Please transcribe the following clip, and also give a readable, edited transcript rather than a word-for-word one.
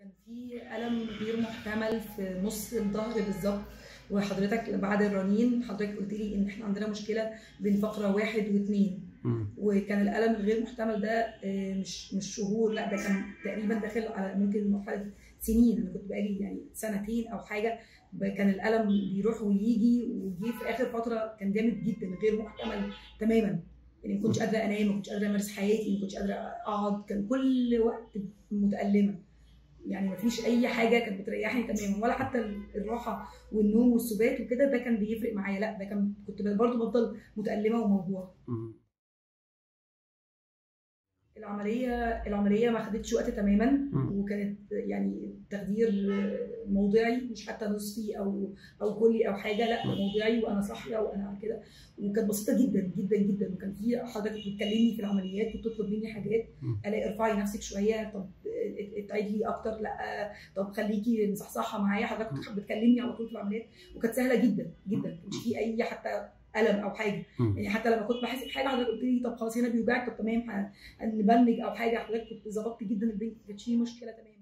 كان في ألم غير محتمل في نص الظهر بالظبط، وحضرتك بعد الرنين حضرتك قلت لي ان احنا عندنا مشكلة بين فقره 1 و2، وكان الالم الغير محتمل ده مش شهور، لا ده كان تقريبا داخل على ممكن مرحلة سنين. انا كنت بقالي يعني سنتين او حاجة كان الالم بيروح ويجي، وجي في اخر فترة كان جامد جدا غير محتمل تماما. يعني ما كنتش قادرة انام، ما كنتش قادرة امارس حياتي، ما كنتش قادرة اقعد، كان كل وقت متالمه. يعني ما فيش اي حاجة كانت بتريحني تماما، ولا حتى الراحة والنوم والسبات وكده ده كان بيفرق معايا، لا ده كان كنت برضه بفضل متالمه وموجوعه. العملية ما خدتش وقت تماما، وكانت يعني تخدير موضعي، مش حتى نصفي او كلي او حاجة، لا موضعي وانا صاحية وانا كده، وكانت بسيطة جدا جدا جدا. وكان في حضرتك بتكلمني في العمليات وبتطلب مني حاجات، الاقي ارفعي نفسك شوية، طب اتعدلي اكتر، لا طب خليكي مصحصحه معايا. حضرتك بتكلمني على طول في العمليات، وكانت سهلة جدا جدا، ما كانش في اي حتى الم او حاجة. يعني حتى لما كنت بحس بحاجة حضرتك قلت لي طب خلاص هنا بيوجعك، طب تمام نبنج او حاجة. حضرتك كنت ظبطت جدا البنج، ما كانتش فيه مشكلة تماما.